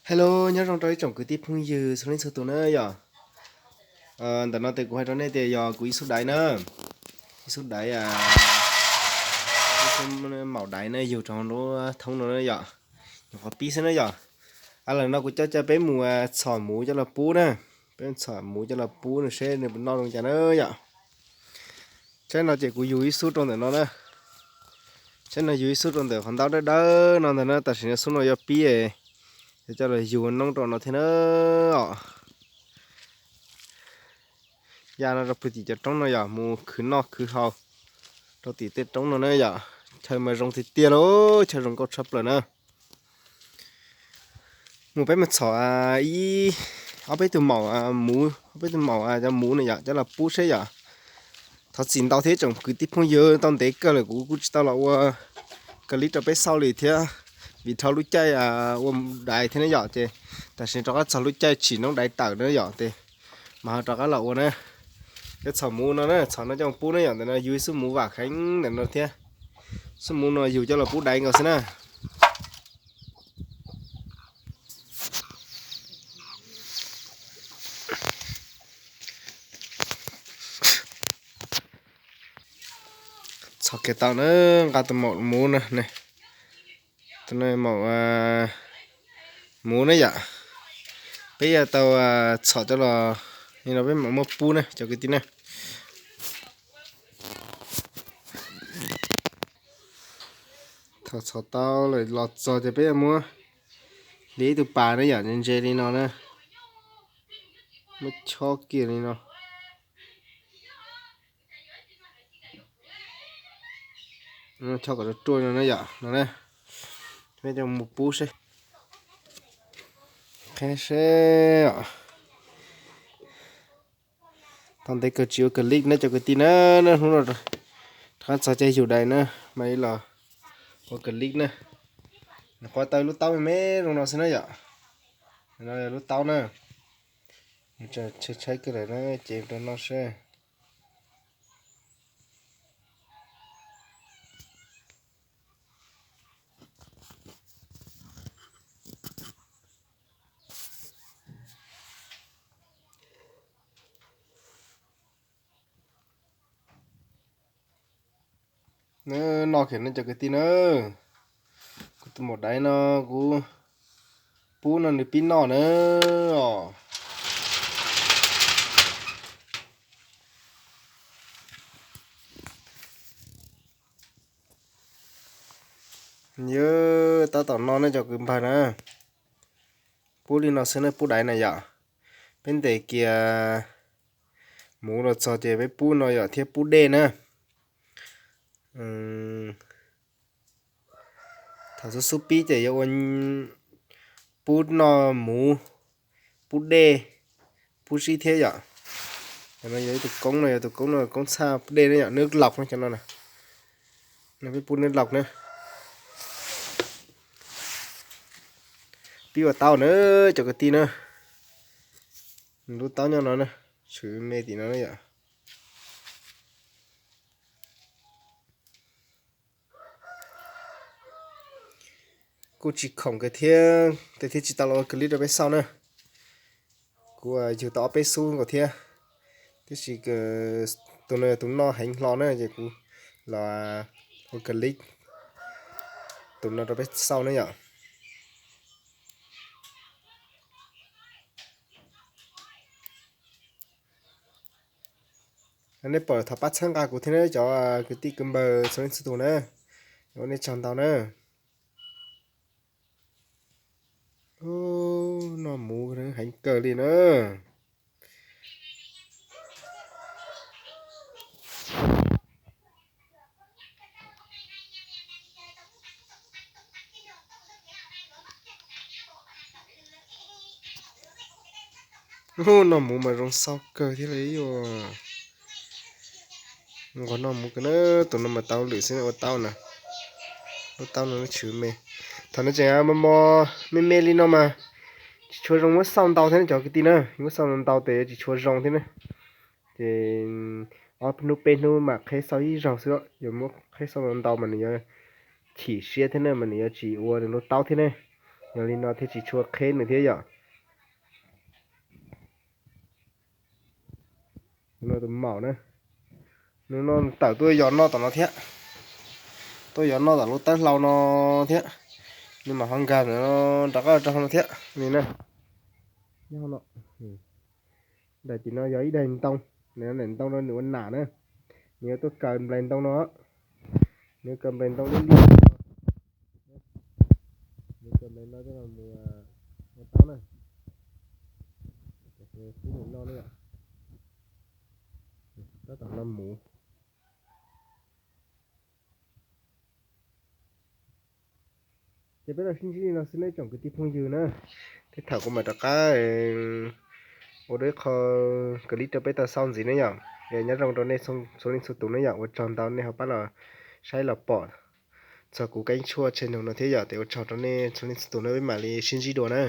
Hello, nyob zoo rau ib tsoom kwv tij phooj ywg txhua leej txhua tus na yom. Ntawm no tes kuv hais rau nej tias yog kuv ib xub daiv na, ib xub daiv, maum daiv na yug rau lub thoob no na yom, nyuam qhuav pib xwb na yom. Lawm no kuv coj coj peb mus txhom muv coj los pub na, peb txhom muv coj los pub nws seb nws puas noj zoo cas na yom. Tsheb no ces kuv yug ib xub rau ntawm no na, tsheb no yug ib xub rau ntawm qhov ntaub dawb dawb no ntag na, tam sim no xub no yuav pib, yuav coj los yug noob rau no thiab na. Ya no rau pem tim cov roob no yom, mus khwv noj khwv haus rau tim tej roob no na yom. Chaw mas zoo tiag tiag lauj, chaw zoo nkauj tshaj plaws na. Mus peb mus txhom ib, ob peb tug maum muv, ob peb tug maum cov muv na yom, coj los pub seb yom. Thov txim ntau thiab tsoom kwv tij phooj ywg, tau ntev kawg lawm kuv kuj tsis tau los ua clip rau peb xauj li thiab, vim dhau lub caij ua daiv thiab ne yom, ces tam sim rov qab txog lub caij tsim noob daiv tawm na yom, ces mas ho rov qab los ua na. Peb txhom muv no na, txhom no coj mus pub na yom, ntawm no yug ib xub muv vam kheev ntawm no thiab, xub muv no yug coj los pub daiv nkaus xwb na. Txhom kiag tau na, nqa tus maum muv na, tus maum muv na yom. Peb yuav tau txhom coj los, no peb mam muab pub na cov kwv tij na. Thaum txhom tau lawm los txog ces peb yuav muab liab ib tug pas na yom, ntse li no na, muab chob kiag li no. Chob kom ruaj ruaj no na yom, no na. Peb coj mus pub seb, qheb seb os. Tau ntev kawg tsis ua clip na cov kwv tij na, hnub no rov qab txog caij yug daiv na, mam li los ua clip na. Nws quaj tau lub taub me me zoo no xwb na yom. No lub taub na, tshaib tshaib kawg lawm na, ces rau no seb. Noj kiag na cov kwv tij na, kuv tus maum daiv no kuv pub no nws pib noj na os. Yog tab tom noj ne cov kwv npawg na, pub li no xwb ne, pub daiv na yom. Peb ntes kiag muv los txog ces peb pub no yom, thiab pub dej na. Thaum xub xub pib ces yuav ua pub noj muv, pub dej, pub zib thiab yom. Cov no yog ib tug koob no, yog tus koob no koob txhaj pub dej na yom, nws laus na cov no na. No peb pub nws laus na. Pib ua taub na cov kwv tij na. Lub taub nyob no na, tshwm me tim no na yom. Kuj tsis khoom kiag thiab, tes thiaj tsis tau los ua clip rau peb xauj na. Kuv yug tau ob peb xub nkaus thiab, tiam sis tus no yog tus noj heev hlo na, ces kuv los ua clip tus no rau peb xauj na yom. Nej pom thov pab txhawb nqa kuv thiab na cov kwv tij kwv npawg txhua leej txhua tus na, ua nej tsaug ntau na. Noj muv heev kawg li na. Noj muv mas zoo xauj kawg thiab li os. Nqos noj muv kawg na, tus no mas tau lwm xwb ua taub na. Lub taub no tshwm me. Thaum no tseem mos mos me me li no mas tsis tshua zoo muab xauj ntau thiab cov kwv tij na, muab xauj ntau tes yuav tsis tshua zoo thiab na. Ces ob hnub peb hnub mam qheb xauj ib zaug xwb, yog muab qheb xauj ntau mas nws yuav chim siab thiab na, mas nws yuav tsis ua nws lub taub thiab ne. Yog li no thiaj tsis tshua qheb nws thiab yom. Tus maum na, nws no tawm tuaj yos noj tom no thiab, tuaj yos noj tom lub teeb hlau no thiab. Nws mam ho nkag ntawm no rov qab rau hauv no thiab li na. Daim tim no yog ib daim ntoo, nws daim ntoo no nws ua nam na. Nws yuav tuaj kaw nplais ntoo no, nws yuav kaw nplais ntoo li li. Nws kaw nplais no coj los mus ua taub na. Pub nws noj na yom. Tab tom no mus. Ces peb los sib ntsib li no xwb nawb tsoom kwv tij phooj ywg na. Tej thaum kuv mam rov qab ua dua ib qho clip rau peb tau xauj ntxiv na yom. Nyob zoo rau nej txhua leej txhua tus na yom, ua tsaug ntau nej ho pab los saib los pom txog kuv kênh tshuaj tsheej nug no thiab yom. Ces ua tsaug rau nej txhua leej txhua tus na, peb mam li sib ntsib dua na.